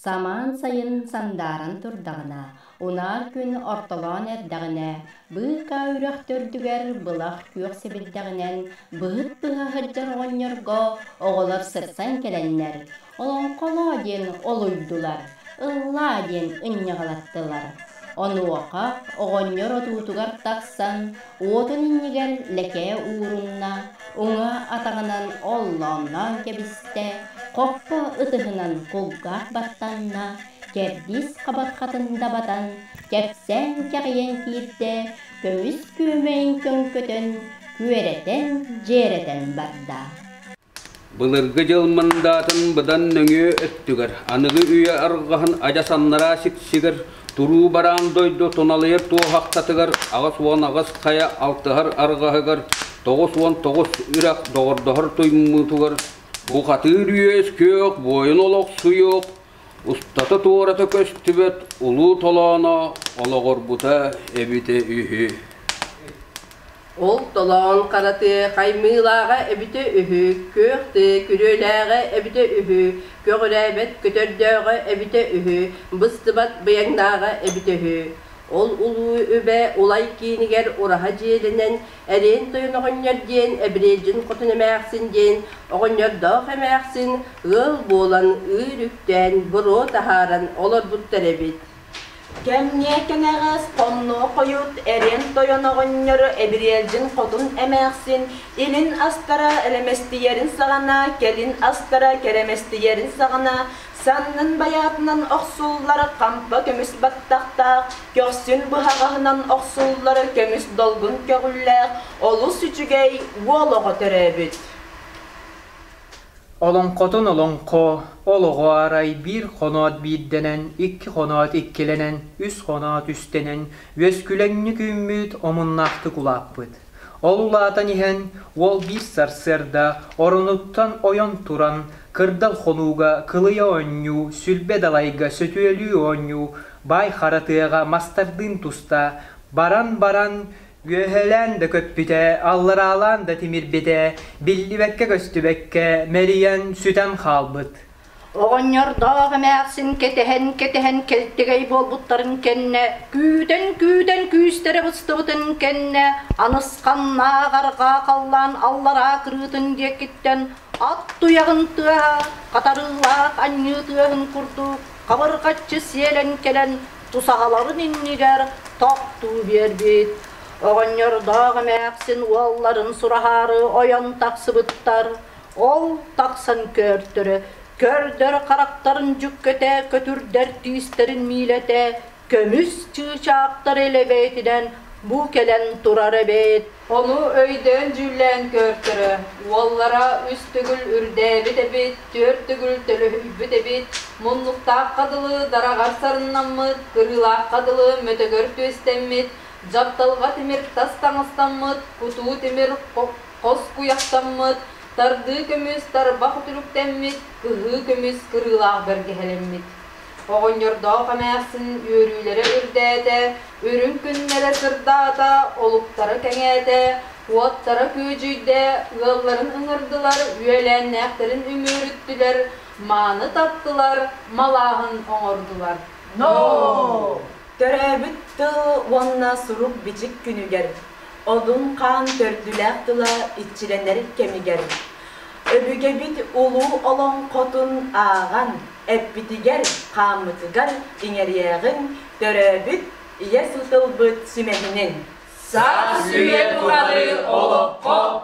Самаан сайын сандааран турдаҕына, унаар күн ортолоон эрдэҕинэ, быыкаа үрэх төрдүгэр былах күөх сэбирдэҕинэн быһыт быһа сылдьар оҕонньорго оҕолор сырсан кэлэннэр, «Олоҥхолоо» диэн олуйдулар, «Ыллаа» диэн ынньаҕалаттылар. Онуоха оҕонньор отуутугар тахсан, уотун иннигэр лэкээ уурунна, уҥа атаҕынан оллоонноон кэбистэ, хоппо ытыһынан кулгаах баттанна, кэрдиис хабархатын дабатан, кэпсээн кэҕийэн киирдэ, көмүс күөмэйин көҥкөтөн, күөрэтэн, дьиэрэтэн барда. Былыргы дьыл мындаатын быдан нөҥүө өттүгэр, аныгы үйэ арҕаһын адьас аннараа сиксигэр, туруу бараан дойду туналыйар туоһахтатыгар 88 хайа алтыһар арҕаһыгар 99 үрэх доҕордоһор туймуутугар бухатыыр үөс күөх буойун олохсуйуох, устата-туората көстүбэт улуу толооно олоҕурбута эбитэ үһү. Ол толоон хараты хаймыылааҕа эбитэ үһү, күөх тыы күрүөлээҕэ эбитэ үһү, көҕүрээбэт көтөрдөөҕө эбитэ үһү, быстыбат быйаҥнааҕа эбитэ үһү. Ол улуу үбэ Улай киинигэр ураһа дьиэлэнэн, Эриэн Тойон оҕонньор диэн Эбириэлдьин хотун эмээхсин диэн оҕонньордоох эмээхсин ыал буолан ыыр үктээн буруо таһааран олорбуттар эбит. Кэмниэ кэнэҕэс хоннуо хойут Эриэн Тойон оҕонньору Эбириэлдьин хотун эмээхсин илин астара элэмэстийэрин саҕана, кэлин астара кэрэмэстийэрин саҕана саннын байаатынан охсуллар хампа көмүс баттахтаах, көхсүн быһаҕаһынан охсуллар көмүс долгун көҕүллээх олус үчүгэй уол оҕо төрөөбүт. Олоҥхотун олоҥхо, олоҕо арай биир хоноот биирдэнэн, икки хоноот иккилэнэн, үс хоноот үстэнэн, үөскүлэҥник үүммүт, омуннаахтык улааппыт. Ол улаатан иһэн, уол биир сарсыарда оронуттан ойон туран, кырдал хонууга кылыйа оонньуу, сүлбэ далайга сөтүөлүү оонньуу, баай хара тыаҕа мастардыын туста, баран-баран Үөһэлээн да көппүтэ, аллараалаан да тимирбитэ, биллибэккэ-көстүбэккэ мэлийэн, сүтэн хаалбыт. Оҕонньордоох эмээхсин кэтэһэн-кэтэһэн кэлтэгэй буолбуттарын кэннэ, күүтэн-күүтэн күүстэрэ быстыбытын кэннэ, анысханнаах арҕаа халлаан аллараа кырыытын диэкиттэн ат туйаҕын тыаһа, хатарыылаах анньыы тыаһын курдук хабырҕаччы сиэлэн кэлэн тусаһаларын иннигэр тохтуу биэрбит. Оҕонньордоох эмээхсин уолларын сураһаары ойон тахсыбыттар. Ол тахсан көөртөрө, көрдөр харахтарын дьүккэтэ, көтүрдэр тиистэрин миилэтэ, көмүс чыычаахтар элэбээтинэн бу кэлэн турар эбээт. Ону өйдөөн-дьүүллээн көөртөрө, уоллара үс төгүл үрдээбит эбит, түөрт төгүл төлөһүйбүт эбит, муннуктаахха дылы дараҕар сарыннаммыт, кырыылаахха дылы мөтөгөр түөстэммит, дьапталҕа тимир тас таҥастаммыт, кутуу тимир хос куйахтаммыт, тардыы көмүс тарбах үтүлүктэммит, кыһыы көмүс кырыылаах бэргэһэлэммит. Оҕонньордоох эмээхсин үөрүүлэрэ үрдээтэ, үрүҥ күннэрэ сырдаата, олуктара кэҥээтэ, уоттара күөдьүйдэ, ыалларын ыҥырдылар, үөлээннээхтэрин үмүөрүттүлэр, мааны таттылар, малааһын оҥордулар. Но! Төрөөбүт тыл уонна сурук-бичик күнүгэр, Одун хаан төрдүлээх тыла иччилэнэр кэмигэр, өбүгэбит улуу олоҥхотун ааҕан, эппитигэр, хааммытыгар иҥэриэҕиҥ төрөөбүт ийэ сытылбыт сүмэһинин. Саас үйэ тухары олоххо.